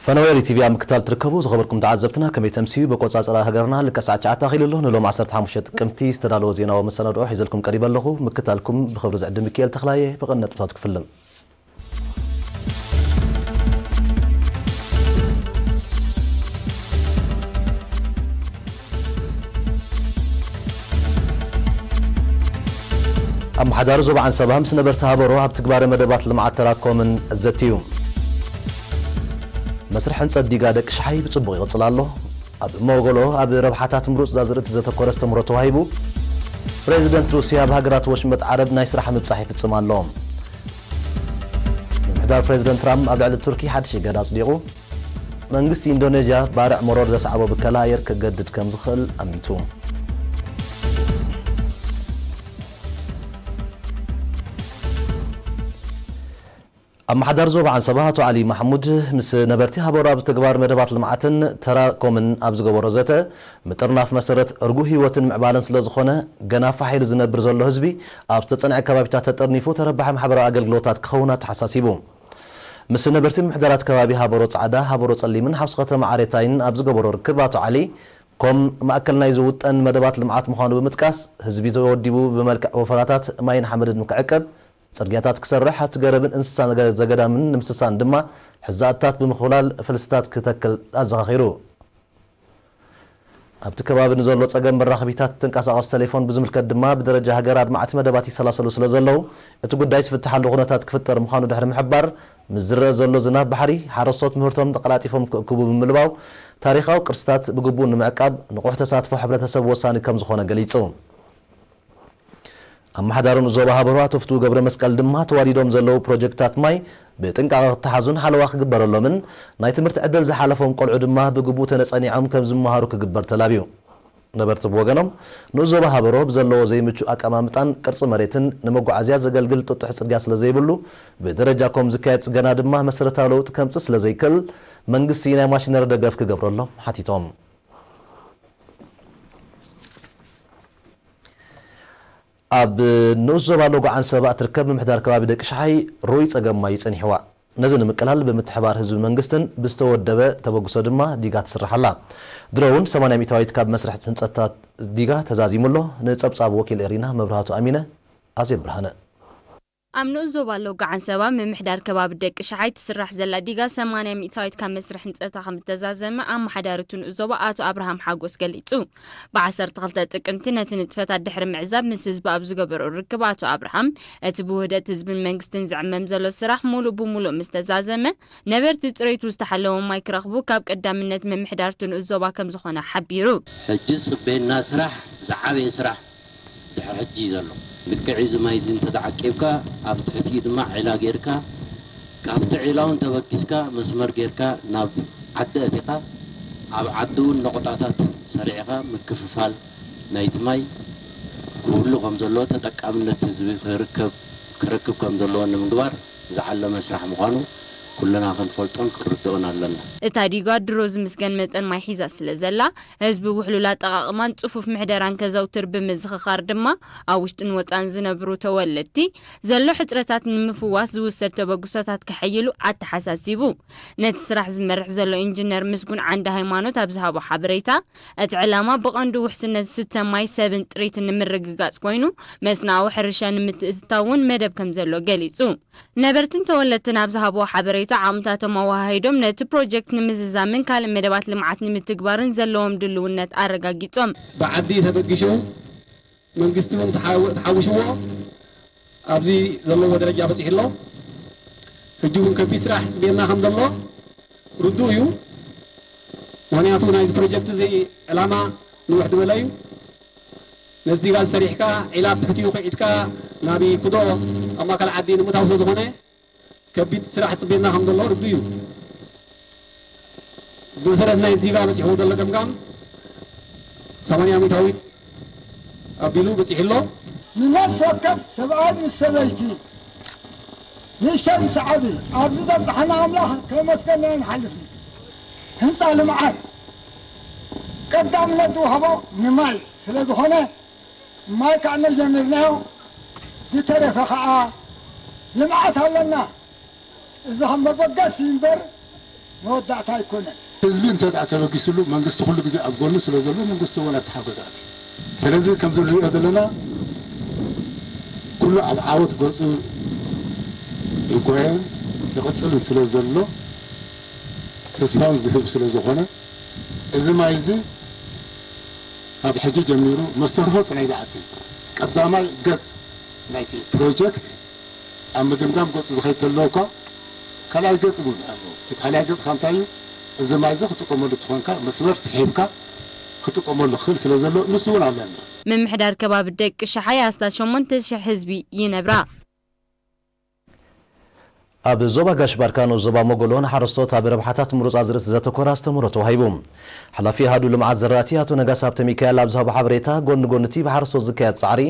ፈነወ ሪቲቪ ኣብ ምክታል ትርከቡ ዝኸበርኩም ተዓዘብትና፣ ከመይ ተምስዩ? በቆጻጽራ ሃገርና ልክዕ ሰዓት ትሽዓተ ኣኺሉ ኣሎ። ንሎም ዓሰርተ ሓሙሽተ ጥቅምቲ ዝተዳለወ ዜናዊ መሰናድኦ ሒዘልኩም ቀሪበ ኣለኹ። ምክታልኩም ብኽብሪ ዝዕድም ሚካኤል ተኽላየ። ብቐንዲ ነጥብታት ክፍልም። ኣመሓዳሪ ዞባ ዓንሰባ ምስ ነበርቲ ሃበሮ ኣብ ትግባረ መደባት ልምዓት ተራኮምን ዘትዩ። መስርሕ ህንጸት ዲጋ ደቂ ሸሓይ ብጽቡቕ ይቕጽል ኣሎ። ኣብ መጎሎ ኣብ ረብሓታት ምሩጽ ዛዝርእቲ ዘተኮረ ኣስተምህሮ ተዋሂቡ። ፕሬዚደንት ሩስያ ኣብ ሃገራት ወሽመጥ ዓረብ ናይ ስራሕ ምብጻሕ ይፍጽም ኣሎ። ምምሕዳር ፕሬዚደንት ትራምፕ ኣብ ልዕሊ ቱርኪ ሓድሽ እገዳ ኣጽዲቑ። መንግስቲ ኢንዶኔዥያ ባርዕ መሮር ዘስዓቦ ብከላ ኣየር ክገድድ ከም ዝኽእል ኣሚቱ። ኣመሓዳሪ ዞባ ዓንሰባ ኣቶ ዓሊ ማሕሙድ ምስ ነበርቲ ሃበሩ ኣብ ተግባር መደባት ልምዓትን ተራኮምን ኣብ ዝገበሮ ዘተ፣ ምጥርናፍ መሰረት ርጉእ ህይወትን ምዕባለን ስለ ዝኾነ፣ ገና ፋሕ ኢሉ ዝነብር ዘሎ ህዝቢ ኣብ ዝተጸንዐ ከባቢታት ተጠርኒፉ ተረባሒ ማሕበራዊ ኣገልግሎታት ክኸውን ኣተሓሳሲቡ። ምስ ነበርቲ ምምሕዳራት ከባቢ ሃበሮ ጻዕዳ፣ ሃበሮ ጸሊምን ሓውሲ ከተማ ዓሬታይን ኣብ ዝገበሮ ርክብ ኣቶ ዓሊ፣ ኮም ማእከል ናይዚ ውጠን መደባት ልምዓት ምዃኑ ብምጥቃስ፣ ህዝቢ ተወዲቡ ብመልክዕ ወፈራታት ማይን ሓመድን ክዕቅብ፣ ጽርግያታት ክሰርሕ፣ ሃብቲ ገረብን እንስሳ ዘገ-፣ ዘገዳምን ንምስሳን ድማ ሕዛእታት ብምኹላል ፈልስታት ክተክል ኣዘኻኺሩ። ኣብቲ ከባቢ ንዘሎ ጸገም መራኸቢታት ተንቀሳቐሲ ቴሌፎን ብዝምልከት ድማ ብደረጃ ሃገር ኣድማዕቲ መደባት ይሰላሰሉ ስለ ዘለዉ፣ እቲ ጉዳይ ዝፍትሓሉ ኩነታት ክፍጠር ምዃኑ ድሕሪ ምሕባር፣ ምስ ዝረአ ዘሎ ዝናብ ባሕሪ፣ ሓረስቶት ምህርቶም ተቀላጢፎም ክእክቡ ብምልባው፣ ታሪኻዊ ቅርስታት ብግቡእ ንምዕቃብ ንቑሕ ተሳትፎ ሕብረተሰብ ወሳኒ ከም ዝኾነ ገሊጹ። ኣመሓዳሪ ንኡስ ዞባ ሃበሩ ኣቶ ፍትዉ ገብረ መስቀል ድማ ተዋዲዶም ዘለዉ ፕሮጀክትታት ማይ ብጥንቃቐ ክተሓዙን ሓለዋ ክግበረሎምን ናይ ትምህርቲ ዕድል ዝሓለፎም ቆልዑ ድማ ብግቡእ ተነጸኒዖም ከም ዝመሃሩ ክግበር ተላብዩ። ነበርቲ ብወገኖም ንኡስ ዞባ ሃበሮ ብዘለዎ ዘይምቹእ ኣቀማምጣን ቅርጺ መሬትን ንመጓዓዝያ ዘገልግል ጥጡሕ ጽርግያ ስለ ዘይብሉ ብደረጃ ኮም ዝካየድ ጽገና ድማ መሰረታዊ ለውጢ ከምጽእ ስለ ዘይክእል መንግስቲ ናይ ማሽነሪ ደገፍ ክገብረሎም ሓቲቶም። ኣብ ንኡስ ዞባ ሎጎ ዓንሰባ እትርከብ ምምሕዳር ከባቢ ደቂ ሸሓይ ሩይ ጸገም ማይ እዩ ጸኒሕዋ። ነዚ ንምቅላል ብምትሕባር ህዝብን መንግስትን ብዝተወደበ ተበግሶ ድማ ዲጋ ትስራሕ ኣላ። ድሮ እውን ሰማንያ ሚእታዊት ካብ መስርሕ ህንጸትታት ዲጋ ተዛዚሙ ኣሎ። ንጸብጻብ ወኪል ኤሪና መብራህቱ ኣሚነ፣ ኣዜብ ብርሃነ። ኣብ ንኡስ ዞባ ሎጎ ዓንሰባ ምምሕዳር ከባቢ ደቂ ሸሓይ ትስራሕ ዘላ ዲጋ ሰማንያ ሚእታዊት ካብ መስርሕ ህንጸታ ከም እተዛዘመ ኣመሓዳሪ እቲ ንኡስ ዞባ ኣቶ ኣብርሃም ሓጎስ ገሊጹ። ብዓሰርተ ክልተ ጥቅምቲ ነቲ ንጥፈታት ድሕሪ ምዕዛብ ምስ ህዝቢ ኣብ ዝገበሮ ርክብ ኣቶ ኣብርሃም፣ እቲ ብውህደት ህዝብን መንግስትን ዝዕመም ዘሎ ስራሕ ሙሉእ ብሙሉእ ምስ ተዛዘመ፣ ነበርቲ ጽሬቱ ዝተሓለወ ማይ ክረኽቡ ካብ ቀዳምነት ምምሕዳር እቲ ንኡስ ዞባ ከም ዝኾነ ሓቢሩ። ሕጂ ዝጽበየና ስራሕ ዝዓበየ ስራሕ ድሕሪ ሕጂ እዩ ዘሎ። ልክዕ እዚ ማይ እዚ እንተተዓቂብካ፣ ኣብ ትሕቲኡ ድማ ዒላ ጌርካ፣ ካብቲ ዒላ እውን ተበጊስካ፣ መስመር ጌርካ ናብ ዓዲ ኣቲኻ፣ ኣብ ዓዲ እውን ነቑጣታት ሰሪዕኻ ምክፍፋል ናይቲ ማይ ክህሉ ከም ዘለዎ፣ ተጠቃምነት ህዝቢ ክርከብ፣ ክረክብ ከም ዘለዎ ንምግባር ዝዓለመ ስራሕ ምዃኑ ኩልና ክንፈልጦን ክንርድኦን ኣለና። እታ ዲጓ ድሮ ዝምስገን መጠን ማይ ሒዛ ስለ ዘላ፣ ህዝቢ ውሕሉል ኣጠቓቕማን ጽፉፍ ምሕደራን ከዘውትር ብምዝኽኻር ድማ፣ ኣብ ውሽጥን ወጻእን ዝነብሩ ተወለድቲ ዘሎ ሕጽረታት ንምፍዋስ ዝውሰድ ተበግሶታት ከሐይሉ ኣተሓሳሲቡ። ነቲ ስራሕ ዝመርሕ ዘሎ ኢንጂነር ምስጉን ዓንደ ሃይማኖት ኣብ ዝሃቦ ሓበሬታ፣ እቲ ዕላማ ብቐንዱ ውሕስነት ዝስተ ማይ፣ ሰብን ጥሪትን ንምርግጋጽ ኮይኑ፣ መስናዊ ሕርሻ ንምትእትታው እውን መደብ ከም ዘሎ ገሊጹ። ነበርትን ተወለድትን ኣብ ዝሃብዎ ሓበሬታ፣ ዓቕምታቶም ኣወሃሂዶም ነቲ ፕሮጀክት ንምዝዛምን ካልእ መደባት ልምዓት ንምትግባርን ዘለዎም ድልውነት ኣረጋጊጾም። ብዓዲ ተበጊሱ መንግስቲ እውን ተሓው-፣ ተሓዊስዎ ኣብዚ ዘለዎ ደረጃ በፂሑ ኣሎ። ሕጂ እውን ከቢድ ስራሕ ይፅበየና ከም ዘሎ ርዱእ እዩ። ምኽንያቱ ናይዚ ፕሮጀክት እዚ ዕላማ ንውሕ ዝበለ እዩ። ነዚ ዲጋ ሰሪሕካ ዒላ ኣብ ትሕቲኡ ክዒድካ ናብ ኩዶ ኣብ ማእከል ዓዲ ንምእታው ስለ ዝኾነ ከቢድ ስራሕ ይፅበየና ከም ዘሎ ርዱእ እዩ። ብመሰረት ናይ ዲጋ በፂሕዎ ዘሎ ገምጋም ሰማንያ ሚእታዊት ኣቢሉ በፂሑ ኣሎ። ንነፍሲ ወከፍ ሰብኣይ ምስ ሰበይቲ፣ ንእሽተይ ምስ ዓቢ፣ ኣብዚ ዘብፅሓና ኣምላኽ ከመስገና ንሓልፍ። ህንፃ ልምዓት ቀዳምነት ዝወሃቦ ንማይ ስለ ዝኾነ፣ ማይ ካብ መጀመርናዮ ዝተረፈ ኸዓ ልምዓት ኣለና። እዚ ከም መበገሲ እምበር መወዳእታ ኣይኮነን። ህዝቢ እንተ ደኣ ተበጊስሉ፣ መንግስቲ ኩሉ ግዜ ኣብ ጎኑ ስለ ዘሎ፣ መንግስቲ እውን ኣብቲ ሓገዝ ኣትዩ። ስለዚ ከምዚ ንሪኦ ዘለና፣ ኩሉ ኣብ ዓወት ገጹ ይጓየን ይቕጽልን ስለ ዘሎ፣ ተስፋ እውን ዝህብ ስለ ዝኾነ፣ እዚ ማይ እዚ ካብ ሕጂ ጀሚሩ መስተርሆ ጥራይ ዝኣቲ ቀዳማይ ገጽ ናይቲ ፕሮጀክት ኣብ ምድምዳም ገጹ ዝኸይድ ተሎ እኳ፣ ካልኣይ ገጽ እውን ኣሎ። እቲ ካልኣይ ገጽ ካብ እንታይ እዩ? እዚ ማይ እዚ ክጥቀመሉ ትኾንካ መስመር ስሒብካ ክጥቀመሉ ክኽእል ስለ ዘሎ፣ ንሱ እውን ኣለና። ምምሕዳር ከባቢ ደቂ ሸሓይ ኣስታት ሸሞንተ ሽሕ ህዝቢ ይነብራ። ኣብ ዞባ ጋሽ ባርካ ንኡስ ዞባ ሞጎሎ ንሓረስቶት ኣብ ረብሓታት ምሩፅ ኣዝርእቲ ዘተኮረ ኣስተምህሮ ተዋሂቡ። ሓላፊ ኣሃዱ ልምዓት ዘራእቲ ኣቶ ነጋስ ሃብተሚካኤል ኣብ ዝሃቦ ሓበሬታ፣ ጎኒ ጎኒ እቲ ብሓረስቶት ዝካየድ ጻዕሪ፣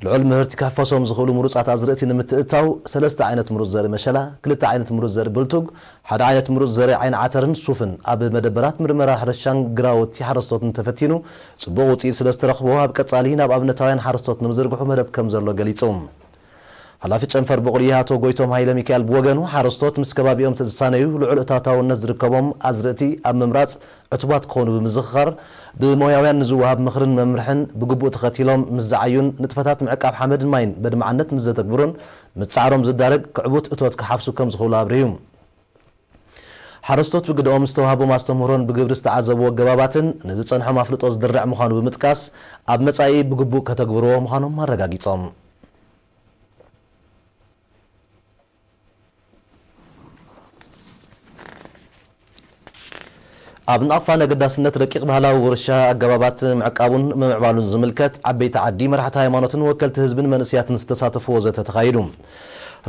ልዑል ምህርቲ ክሕፈሶም ዝኽእሉ ምሩፃት ኣዝርእቲ ንምትእትታው፣ ሰለስተ ዓይነት ምሩፅ ዘርኢ መሸላ፣ ክልተ ዓይነት ምሩፅ ዘርኢ ብልቱግ፣ ሓደ ዓይነት ምሩፅ ዘርኢ ዓይኒ ዓተርን ሱፍን ኣብ መደበራት ምርመራ ሕርሻን ግራውቲ ሓረስቶትን ተፈቲኑ፣ ጽቡቕ ውፅኢት ስለ ዝተረኽቦ፣ ኣብ ቀጻሊ ናብ ኣብነታውያን ሓረስቶት ንምዝርግሑ መደብ ከም ዘሎ ገሊጹ። ሓላፊ ጨንፈር ብቑሊ ኣቶ ጎይቶም ሃይለ ሚካኤል ብወገኑ፣ ሓረስቶት ምስ ከባቢኦም ተዝሳነዩ ልዑል እታታውነት ዝርከቦም ኣዝርእቲ ኣብ ምምራጽ ዕቱባት ክኾኑ ብምዝኽኻር፣ ብሞያውያን ንዝወሃብ ምኽርን መምርሕን ብግቡእ ተኸቲሎም ምስ ዝዓዩን ንጥፈታት ምዕቃብ ሓመድን ማይን በድማዕነት ምስ ዘተግብሩን ምስ ጻዕሮም ዝዳረግ ክዕቡት እቶት ክሓፍሱ ከም ዝኽእሉ ኣብሪሁ። ሓረስቶት ብግደኦም ዝተዋህቦም ኣስተምህሮን ብግብሪ ዝተዓዘብዎ ኣገባባትን ንዝጸንሖም ኣፍልጦ ዝድርዕ ምዃኑ ብምጥቃስ፣ ኣብ መጻኢ ብግቡእ ከተግብርዎ ምዃኖም ኣረጋጊጾም። ኣብ ናቕፋ ነገዳስነት ረቂቕ ባህላዊ ውርሻ ኣገባባት ምዕቃቡን ምምዕባሉን ዝምልከት ዓበይቲ ዓዲ፣ መራሕቲ ሃይማኖትን ወከልቲ ህዝብን መንእሰያትን ዝተሳተፍዎ ዘተ ተኻይዱ።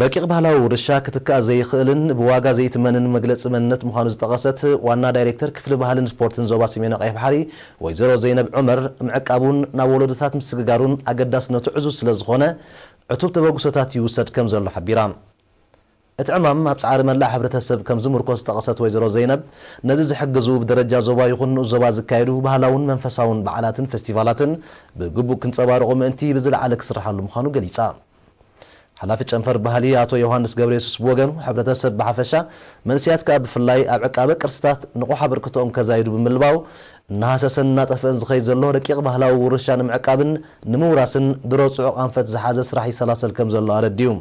ረቂቕ ባህላዊ ውርሻ ክትካእ ዘይኽእልን ብዋጋ ዘይትመንን መግለጺ መንነት ምዃኑ ዝጠቐሰት ዋና ዳይሬክተር ክፍሊ ባህልን ስፖርትን ዞባ ሰሜን ቀይሕ ባሕሪ ወይዘሮ ዘይነብ ዑመር፣ ምዕቃቡን ናብ ወለዶታት ምስግጋሩን ኣገዳስነቱ ዕዙዝ ስለ ዝኾነ ዕቱብ ተበግሶታት ይውሰድ ከም ዘሎ ሓቢራ። እቲ ዕማም ኣብ ጻዕሪ መላእ ሕብረተሰብ ከም ዝምርኮስ ዝጠቐሰት ወይዘሮ ዘይነብ፣ ነዚ ዝሕግዙ ብደረጃ ዞባ ይኹን ንኡስ ዞባ ዝካየዱ ባህላውን መንፈሳውን በዓላትን ፌስቲቫላትን ብግቡእ ክንጸባረቑ ምእንቲ ብዝለዓለ ክስርሓሉ ምዃኑ ገሊጻ። ሓላፊ ጨንፈር ባህሊ ኣቶ ዮሃንስ ገብረየሱስ ብወገኑ፣ ሕብረተሰብ ብሓፈሻ፣ መንእሰያት ከኣ ብፍላይ ኣብ ዕቃበ ቅርስታት ንቑሕ ኣበርክቶኦም ከዛይዱ ብምልባው፣ እናሃሰሰን እናጠፍአን ዝኸይድ ዘሎ ረቂቕ ባህላዊ ውርሻ ንምዕቃብን ንምውራስን ድሮ ጽዑቕ ኣንፈት ዝሓዘ ስራሕ ይሰላሰል ከም ዘሎ ኣረዲኡ።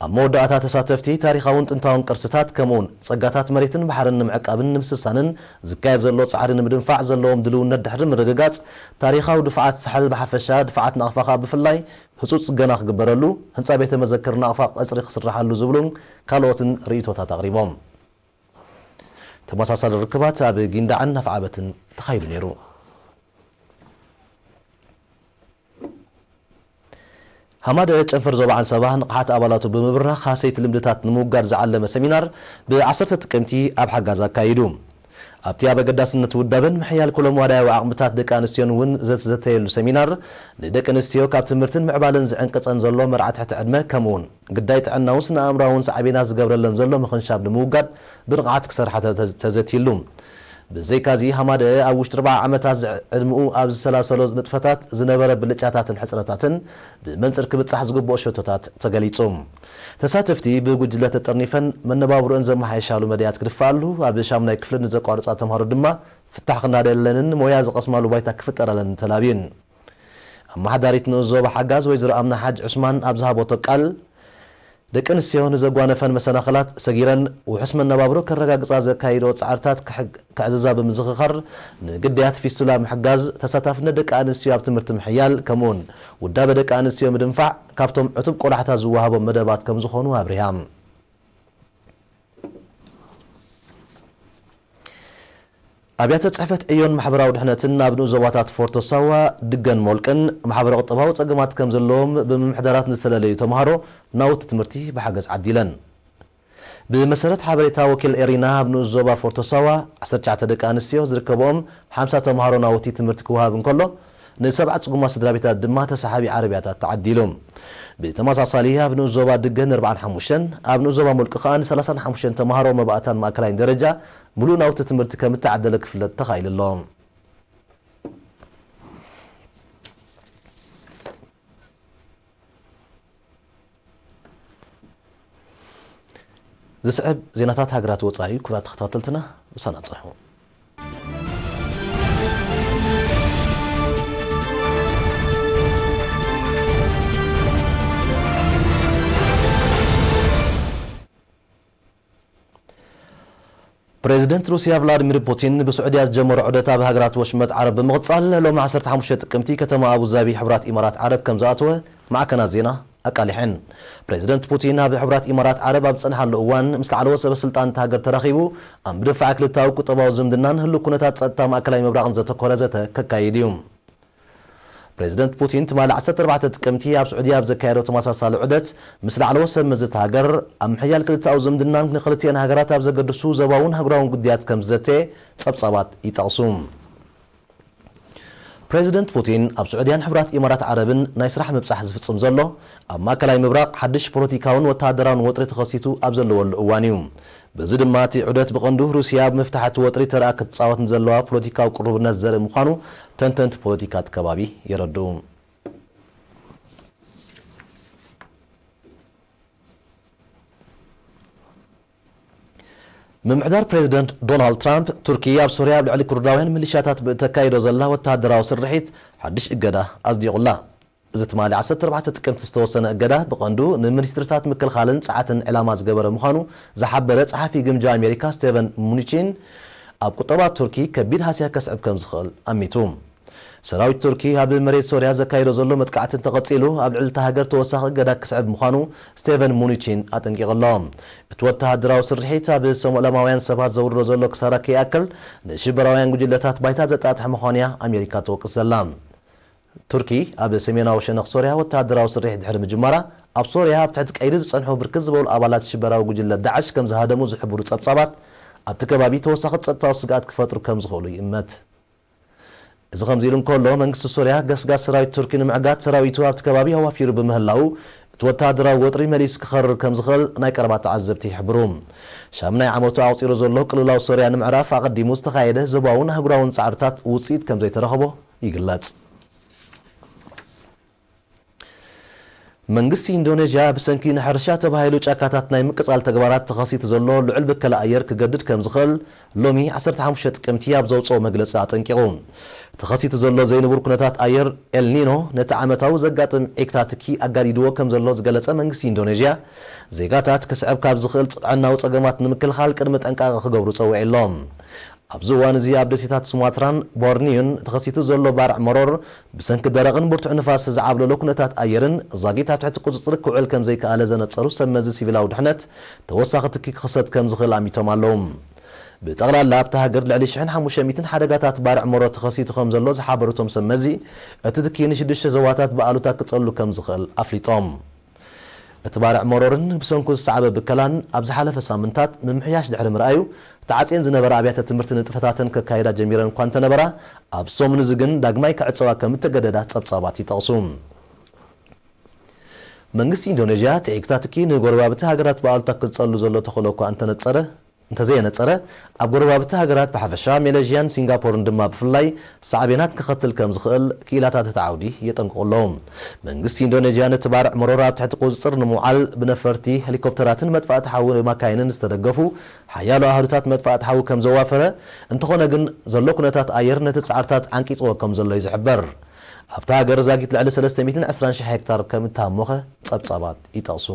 ኣብ መወዳእታ ተሳተፍቲ፣ ታሪኻውን ጥንታውን ቅርስታት ከምኡውን ጸጋታት መሬትን ባሕርን ንምዕቃብን ንምስሳንን ዝካየድ ዘሎ ጻዕሪ ንምድንፋዕ ዘለዎም ድልውነት ድሕሪ ምርግጋጽ፣ ታሪኻዊ ድፍዓት ሳሕል ብሓፈሻ፣ ድፍዓት ናቕፋ ከኣ ብፍላይ ህጹጽ ጽገና ክግበረሉ፣ ህንጻ ቤተ መዘክር ናቕፋ ቀጽሪ ክስርሓሉ ዝብሉን ካልኦትን ርእይቶታት ኣቕሪቦም። ተመሳሳሊ ርክባት ኣብ ጊንዳዕን ኣፍዓበትን ተኻይዱ ነይሩ። ሃማደአ ጨንፈር ዞባ ዓንሰባ ንቕሓት ኣባላቱ ብምብራኽ ሃሰይቲ ልምድታት ንምውጋድ ዝዓለመ ሰሚናር ብ ዓሰርተ ጥቅምቲ ኣብ ሓጋዝ ኣካይዱ። ኣብቲ ኣብ ኣገዳስነት ውዳበን ምሕያል ኩለመዳያዊ ዓቕምታት ደቂ ኣንስትዮን እውን ዘተዘተየሉ ሰሚናር፣ ንደቂ ኣንስትዮ ካብ ትምህርትን ምዕባለን ዝዕንቅጸን ዘሎ መርዓ ትሕቲ ዕድመ፣ ከምኡውን ግዳይ ጥዕናውን ስነ ኣእምሮኣውን ሳዕቤናት ዝገብረለን ዘሎ ምኽንሻብ ንምውጋድ ብንቕሓት ክሰርሓ ተተ-፣ ተዘትይሉ። ብዘይካዚ፣ ሃማደአ ኣብ ውሽጢ ኣርብዓ ዓመታት ዝዕ-፣ ዕድመኡ ኣብ ዝሰላሰሎ ንጥፈታት ዝነበረ ብልጫታትን ሕጽረታትን ብመንጽር ክብጻሕ ዝግብኦ ሸቶታት ተገሊጹ። ተሳተፍቲ ብጉጅለ ተጠርኒፈን መነባብሮአን ዘመሓየሻሉ መዳያት ክድፍኣሉ፣ ኣብ ሻሙናይ ክፍሊ ንዘቋርጻ ተምሃሮ ድማ ፍታሕ ክናደየለንን ሞያ ዝቐስማሉ ባይታ ክፍጠረለንን ተላብዩን። ኣመሓዳሪት ንኡስ ዞባ ሓጋዝ ወይዘሮ ኣምና ሓጅ ዑስማን ኣብ ዝሃበቶ ቃል፣ ደቂ ኣንስትዮ ንዘጓነፈን መሰናኽላት ሰጊረን ውሑስ መነባብሮ ከረጋግጻ ዘካይድኦ ጻዕርታት ክሕግ-፣ ክዕዝዛ ብምዝኽኻር፣ ንግዳያት ፊስቱላ ምሕጋዝ፣ ተሳታፍነት ደቂ ኣንስትዮ ኣብ ትምህርቲ ምሕያል፣ ከምኡውን ውዳበ ደቂ ኣንስትዮ ምድንፋዕ ካብቶም ዕቱብ ቆላሕታ ዝወሃቦም መደባት ከም ዝኾኑ ኣብሪሃ። ኣብያተ ጽሕፈት ዕዮን ማሕበራዊ ድሕነትን ኣብ ንኡስ ዞባታት ፎርቶ ሳዋ፣ ድገን ሞልቅን ማሕበረ ቁጠባዊ ጸገማት ከም ዘለዎም ብምምሕዳራት ንዝተለለዩ ተምሃሮ ናውቲ ትምህርቲ ብሓገዝ ዓዲለን። ብመሰረት ሓበሬታ ወኪል ኤሪና፣ ኣብ ንኡስ ዞባ ፎርቶ ሳዋ ዓሰርተ ትሽዓተ ደቂ ኣንስትዮ ዝርከብኦም ሓምሳ ተምሃሮ ናውቲ ትምህርቲ ክወሃብ እንከሎ፣ ንሰብዓ ጽጉማት ስድራ ቤታት ድማ ተሳሓቢ ዓረብያታት ተዓዲሉ። ብተመሳሳሊ፣ ኣብ ንኡስ ዞባ ድገን ኣርብዓን ሓሙሽተን፣ ኣብ ንኡስ ዞባ ሞልቂ ከኣ ንሰላሳን ሓሙሽተን ተምሃሮ መባእታን ማእከላይን ደረጃ ምሉእ ናውቲ ትምህርቲ ከም እተዓደለ ክፍለጥ ተኻኢሉ ኣሎ። ዝስዕብ ዜናታት ሃገራት ወጻኢ፣ ክቡራት ተኸታተልትና፣ ምሳና ጽንሑ። ፕሬዚደንት ሩስያ ቭላዲሚር ፑቲን ብስዑድያ ዝጀመሮ ዑደት ኣብ ሃገራት ወሽመጥ ዓረብ ብምቕጻል፣ ሎሚ ዓሰርተ ሓሙሽተ ጥቅምቲ ከተማ ኣቡዛቢ ሕቡራት ኢማራት ዓረብ ከም ዝኣተወ ማዕከናት ዜና ኣቃሊሐን። ፕሬዚደንት ፑቲን ኣብ ሕቡራት ኢማራት ዓረብ ኣብ ዝጸንሓሉ እዋን፣ ምስ ላዕለዎት ሰበ ስልጣን እታ ሃገር ተራኺቡ፣ ኣብ ምድንፋዕ ክልተኣዊ ቁጠባዊ ዝምድናን ህሉው ኩነታት ጸጥታ ማእከላይ ምብራቕን ዘተኮረ ዘተ ከካይድ እዩ። ፕሬዚደንት ፑቲን ትማሊ ዓሰርተ ኣርባዕተ ጥቅምቲ ኣብ ስዑድያ ኣብ ዘካየዶ ተመሳሳሊ ዑደት፣ ምስ ላዕለዎት ሰብ መዚ እታ ሃገር ኣብ ምሕያል ክልተኣዊ ዝምድናን ንክልቲኤን ሃገራት ኣብ ዘገድሱ ዞባውን ኣህጉራውን ጉዳያት ከም ዝዘተየ ጸብጻባት ይጠቕሱ። ፕሬዚደንት ፑቲን ኣብ ስዑድያን ሕቡራት ኢማራት ዓረብን ናይ ስራሕ ምብጻሕ ዝፍጽም ዘሎ፣ ኣብ ማእከላይ ምብራቕ ሓድሽ ፖለቲካውን ወተሃደራውን ወጥሪ ተኸሲቱ ኣብ ዘለወሉ እዋን እዩ። በዚ ድማ እቲ ዑደት ብቐንዱ ሩስያ ኣብ ምፍታሕ እቲ ወጥሪ ተራ ክትጻወት ንዘለዋ ፖለቲካዊ ቅሩብነት ዘርኢ ምዃኑ ተንተንቲ ፖለቲካ እቲ ከባቢ የረድኡ። ምምሕዳር ፕሬዚደንት ዶናልድ ትራምፕ፣ ቱርኪ ኣብ ሶርያ ኣብ ልዕሊ ኩርዳውያን ሚሊሻታት ብእተካይዶ ዘላ ወተሃደራዊ ስርሒት ሓድሽ እገዳ ኣጽዲቑላ። እዚ ትማሊ ዓሰርተ ኣርባዕተ ጥቅምቲ ዝተወሰነ እገዳ ብቐንዱ ንሚኒስትርታት ምክልኻልን ጸዓትን ዕላማ ዝገበረ ምዃኑ ዝሓበረ ጸሓፊ ግምጃ ኣሜሪካ ስቴቨን ሙኒቺን፣ ኣብ ቁጠባ ቱርኪ ከቢድ ሃስያ ከስዕብ ከም ዝኽእል ኣሚቱ። ሰራዊት ቱርኪ ኣብ መሬት ሶርያ ዘካይዶ ዘሎ መጥቃዕቲ እንተቐጺሉ፣ ኣብ ልዕሊ እታ ሃገር ተወሳኺ እገዳ ክስዕብ ምዃኑ ስቴቨን ሙኒቺን ኣጠንቂቑ ኣሎ። እቲ ወተሃደራዊ ስርሒት ኣብ ሰለማውያን ሰባት ዘውርዶ ዘሎ ክሳራ ከይኣክል፣ ንሽበራውያን ጉጅለታት ባይታ ዘጣጥሕ ምዃኑ እያ ኣሜሪካ ትወቅስ ዘላ። ቱርኪ ኣብ ሰሜናዊ ሸነኽ ሶርያ ወተሃደራዊ ስርሒት ድሕሪ ምጅማራ፣ ኣብ ሶርያ ኣብ ትሕቲ ቀይዲ ዝጸንሑ ብርክት ዝበሉ ኣባላት ሽበራዊ ጉጅለ ዳዕሽ ከም ዝሃደሙ ዝሕብሩ ጸብጻባት፣ ኣብቲ ከባቢ ተወሳኺ ጸጥታዊ ስግኣት ክፈጥሩ ከም ዝኽእሉ ይእመት። እዚ ከምዚ ኢሉ እንከሎ፣ መንግስቲ ሶርያ ገስጋስ ሰራዊት ቱርኪ ንምዕጋት ሰራዊቱ ኣብቲ ከባቢ ኣዋፊሩ ብምህላዉ፣ እቲ ወተሃደራዊ ወጥሪ መሊሱ ክኸርር ከም ዝኽእል ናይ ቀረባ ተዓዘብቲ ይሕብሩ። ሻምናይ ዓመቱ ኣቑጺሩ ዘሎ ቅልውላው ሶርያ ንምዕራፍ ኣቐዲሙ ዝተኻየደ ዞባውን ኣህጉራውን ጻዕርታት ውጽኢት ከም ዘይተረኸቦ ይግለጽ። መንግስቲ ኢንዶኔዥያ ብሰንኪ ንሕርሻ ተባሂሉ ጫካታት ናይ ምቅጻል ተግባራት ተኸሲቱ ዘሎ ልዑል ብከላ ኣየር ክገድድ ከም ዝኽእል ሎሚ ዓሰርተ ሓሙሽተ ጥቅምቲ ኣብ ዘውጽኦ መግለጺ ኣጠንቂቑ። ተኸሲቱ ዘሎ ዘይንቡር ኩነታት ኣየር ኤልኒኖ ነቲ ዓመታዊ ዘጋጥም ዒግታ ትኪ ኣጋዲድዎ ከም ዘሎ ዝገለጸ መንግስቲ ኢንዶኔዥያ፣ ዜጋታት ክስዕብ ካብ ዝኽእል ጥዕናዊ ጸገማት ንምክልኻል ቅድመ ጥንቃቐ ክገብሩ ጸዊዑ ኣሎ። ኣብዚ እዋን እዚ ኣብ ደሴታት ሱማትራን ቦርኒዮን ተኸሲቱ ዘሎ ባርዕ መሮር፣ ብሰንኪ ደረቕን ብርቱዕ ንፋስ ዝዓብለሎ ኩነታት ኣየርን ዛጊት ኣብ ትሕቲ ቁጽጽር ክውዕል ከም ዘይከኣለ ዘነጸሩ ሰብ መዚ ሲቪላዊ ድሕነት፣ ተወሳኺ ትኪ ክኽሰት ከም ዝኽእል ኣሚቶም ኣለዉ። ብጠቕላላ ኣብታ ሃገር ልዕሊ ሽሕን ሓሙሽተ ሚእትን ሓደጋታት ባርዕ መሮር ተኸሲቱ ከም ዘሎ ዝሓበሩ እቶም ሰብ መዚ፣ እቲ ትኪ ንሽዱሽተ ዞባታት ብኣሉታ ክጸሉ ከም ዝኽእል ኣፍሊጦም። እቲ ባርዕ መሮርን ብሰንኩ ዝሰዓበ ብከላን ኣብ ዝሓለፈ ሳምንታት ምምሕያሽ ድሕሪ ምርኣዩ፣ ተዓጽየን ዝነበራ ኣብያተ ትምህርቲ ንጥፈታተን ከካይዳ ጀሚረን እኳ እንተነበራ፣ ኣብ ሰሙን እዚ ግን ዳግማይ ክዕጸዋ ከም እተገደዳ ጸብጻባት ይጠቕሱ። መንግስቲ ኢንዶኔዥያ፣ እቲ ዒግታ ትኪ ንጎረባብቲ ሃገራት ብኣሉታ ክጸሉ ዘሎ ተኽእሎ እኳ እንተነጸረ፣ እንተዘየነጸረ፣ ኣብ ጎረባብቲ ሃገራት ብሓፈሻ፣ ሜሌዥያን ሲንጋፖርን ድማ ብፍላይ ሳዕቤናት ከኸትል ከም ዝኽእል ክኢላታት እቲ ዓውዲ የጠንቅቑ ኣለዉ። መንግስቲ ኢንዶኔዥያ ነቲ ባርዕ መሮር ኣብ ትሕቲ ቁጽጽር ንምውዓል ብነፈርቲ፣ ሄሊኮፕተራትን መጥፋእቲ ሓዊ ማካይንን ዝተደገፉ ሓያሎ ኣሃዱታት መጥፋእቲ ሓዊ ከም ዘዋፈረ፣ እንተኾነ ግን ዘሎ ኩነታት ኣየር ነቲ ጻዕርታት ዓንቂጽዎ ከም ዘሎ እዩ ዝሕበር። ኣብታ ሃገር ዛጊት ልዕሊ ሰለስተ ሚእትን ዕስራን ሽሕ ሄክታር ከም እተሃሞኸ ጸብጻባት ይጠቕሱ።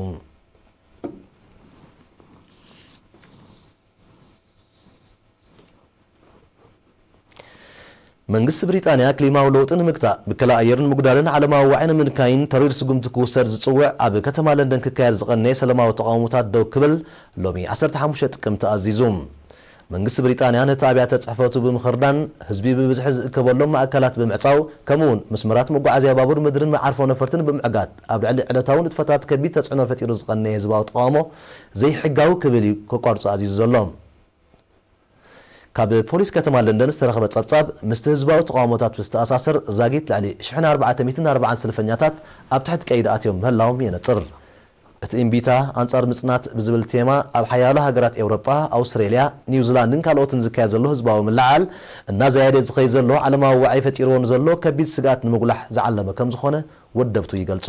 መንግስቲ ብሪጣንያ ክሊማዊ ለውጢ ንምግታእ፣ ብከላ ኣየር ንምጉዳልን ዓለማዊ ዋዒ ንምንካይን ተሪር ስጉምቲ ክውሰድ ዝጽውዕ ኣብ ከተማ ለንደን ክካየድ ዝቐነየ ሰላማዊ ተቓውሞታት ደው ክብል ሎሚ ዓሰርተ ሓሙሽተ ጥቅምቲ ኣዚዙ። መንግስቲ ብሪጣንያ ነቲ ኣብያተ ጽሕፈቱ ብምኽርዳን፣ ህዝቢ ብብዝሒ ዝእከበሎም ማእከላት ብምዕጻው፣ ከምኡ'ውን መስመራት መጓዓዝያ ባቡር ምድርን መዓርፎ ነፈርትን ብምዕጋት፣ ኣብ ልዕሊ ዕለታዊ ንጥፈታት ከቢድ ተጽዕኖ ፈጢሩ ዝቐነየ ህዝባዊ ተቓውሞ ዘይሕጋዊ ክብል እዩ ከቋርጾ ኣዚዙ ዘሎ። ካብ ፖሊስ ከተማ ለንደን ዝተረኸበ ጸብጻብ፣ ምስቲ ህዝባዊ ተቓውሞታት ብዝተኣሳሰር ዛጊት ልዕሊ ሽሕን ኣርባዕተ ሚእትን ኣርባዓን ሰልፈኛታት ኣብ ትሕቲ ቀይዲ ኣትዮም ምህላዎም የነጽር። እቲ እምቢታ ኣንጻር ምጽናት ብዝብል ቴማ ኣብ ሓያሎ ሃገራት ኤውሮጳ፣ ኣውስትሬልያ፣ ኒውዚላንድን ካልኦትን ዝካየድ ዘሎ ህዝባዊ ምልዓል፣ እናዘያደ ዝኸይድ ዘሎ ዓለማዊ ዋዒ ፈጢርዎ ንዘሎ ከቢድ ስግኣት ንምጉላሕ ዝዓለመ ከም ዝኾነ ወደብቱ ይገልጹ።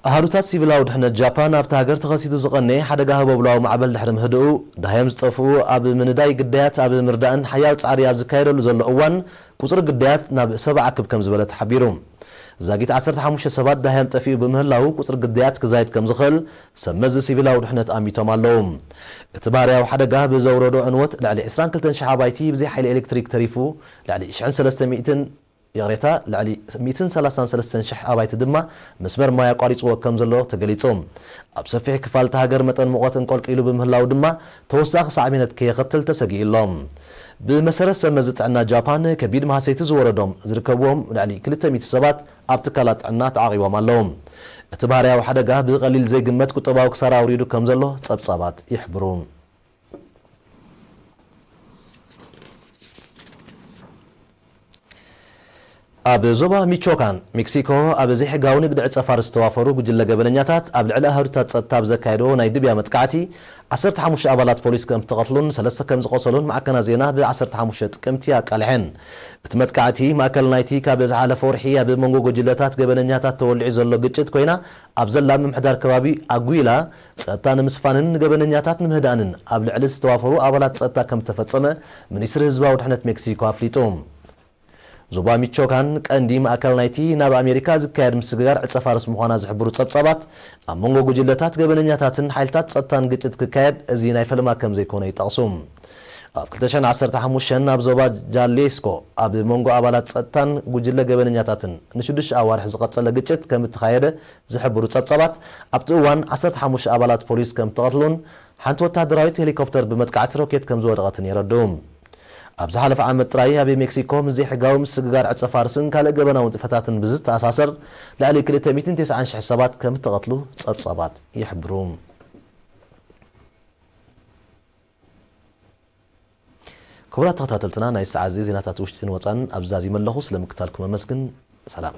ኣሃዱታት ሲቪላዊ ድሕነት ጃፓን ኣብታ ሃገር ተኸሲቱ ዝቐነየ ሓደጋ ህቦብላዊ ማዕበል ድሕሪ ምህድኡ፣ ደሃዮም ዝጠፍኡ ኣብ ምንዳይ ግዳያት ኣብ ምርዳእን ሓያል ጻዕሪ ኣብ ዝካየደሉ ዘሎ እዋን፣ ቁጽሪ ግዳያት ናብ ሰብዓ ክብ ከም ዝበለ ተሓቢሩ። ዛጊት ዓሰርተ ሓሙሽተ ሰባት ደሃዮም ጠፊኡ ብምህላዉ፣ ቁጽሪ ግዳያት ክዛይድ ከም ዝኽእል ሰብ መዚ ሲቪላዊ ድሕነት ኣሚቶም ኣለዉ። እቲ ባህርያዊ ሓደጋ ብዘውረዶ ዕንወት፣ ልዕሊ ዕስራን ክልተን ሽሕ ኣባይቲ ብዘይ ሓይሊ ኤሌክትሪክ ተሪፉ፣ ልዕሊ ሽሕን ሰለስተ ሚእትን፣ ይቕሬታ፣ ልዕሊ ሚእትን ሰላሳን ሰለስተን ሽሕ ኣባይቲ ድማ መስመር ማይ ኣቋሪጽዎ ከም ዘሎ ተገሊጹ። ኣብ ሰፊሕ ክፋል እታ ሃገር መጠን ሙቐት እንቆልቂሉ ብምህላዉ ድማ ተወሳኺ ሳዕቤናት ከየኸትል ተሰጊኡ ኣሎ። ብመሰረት ሰብ መዚ ጥዕና ጃፓን፣ ከቢድ ማህሰይቲ ዝወረዶም ዝርከብዎም ልዕሊ ክልተ ሚእቲ ሰባት ኣብ ትካላት ጥዕና ተዓቒቦም ኣለዉ። እቲ ባህርያዊ ሓደጋ ብቐሊል ዘይግመት ቁጠባዊ ክሳራ ኣውሪዱ ከም ዘሎ ጸብጻባት ይሕብሩ። ኣብ ዞባ ሚቾካን ሜክሲኮ፣ ኣብ ዘይሕጋዊ ንግዲ ዕጸ ፋርስ ዝተዋፈሩ ጉጅለ ገበነኛታት ኣብ ልዕሊ ኣሃዱታት ጸጥታ ኣብ ዘካየድዎ ናይ ድብያ መጥቃዕቲ፣ ዓሰርተ ሓሙሽተ ኣባላት ፖሊስ ከም ዝተቐትሉን ሰለስተ ከም ዝቖሰሉን ማዕከናት ዜና ብ ዓሰርተ ሓሙሽተ ጥቅምቲ ኣቃሊሐን። እቲ መጥቃዕቲ ማእከል ናይቲ ካብ ዝሓለፈ ወርሒ ኣብ መንጎ ጉጅለታት ገበነኛታት ተወሊዑ ዘሎ ግጭት ኮይና፣ ኣብ ዘላ ምምሕዳር ከባቢ ኣጉይላ ጸጥታ ንምስፋንን ንገበነኛታት ንምህዳንን ኣብ ልዕሊ ዝተዋፈሩ ኣባላት ጸጥታ ከም ዝተፈጸመ ሚኒስትሪ ህዝባዊ ድሕነት ሜክሲኮ ኣፍሊጡ። ዞባ ሚቾካን ቀንዲ ማእከል ናይቲ ናብ ኣሜሪካ ዝካየድ ምስግጋር ዕጸ ፋርስ ምዃና ዝሕብሩ ጸብጻባት፣ ኣብ መንጎ ጉጅለታት ገበነኛታትን ሓይልታት ጸጥታን ግጭት ክካየድ እዚ ናይ ፈለማ ከም ዘይኮነ ይጠቕሱ። ኣብ ክልተ ሽሕን ዓሰርተ ሓሙሽተን ኣብ ዞባ ጃሌስኮ ኣብ መንጎ ኣባላት ጸጥታን ጉጅለ ገበነኛታትን ንሽዱሽተ ኣዋርሕ ዝቐጸለ ግጭት ከም እተኻየደ ዝሕብሩ ጸብጻባት፣ ኣብቲ እዋን ዓሰርተ ሓሙሽተ ኣባላት ፖሊስ ከም እተቐትሉን ሓንቲ ወተሃደራዊት ሄሊኮፕተር ብመጥቃዕቲ ሮኬት ከም ዝወደቐትን የረድኡ። ኣብ ዝሓለፈ ዓመት ጥራይ ኣብ ሜክሲኮ ምስ ዘይሕጋዊ ምስግጋር ዕጸ ፋርስን ካልእ ገበናዊ ንጥፈታትን ብዝተኣሳሰር ልዕሊ ክልተ ሚእትን ተስዓን ሽሕ ሰባት ከም እተቐትሉ ጸብጻባት ይሕብሩ። ክቡራት ተኸታተልትና፣ ናይ ሰዓት እዚ ዜናታት ውሽጥን ወጻን ኣብዚ ዛዚመ ኣለኹ። ስለ ምክታልኩም ኣመስግን። ሰላም።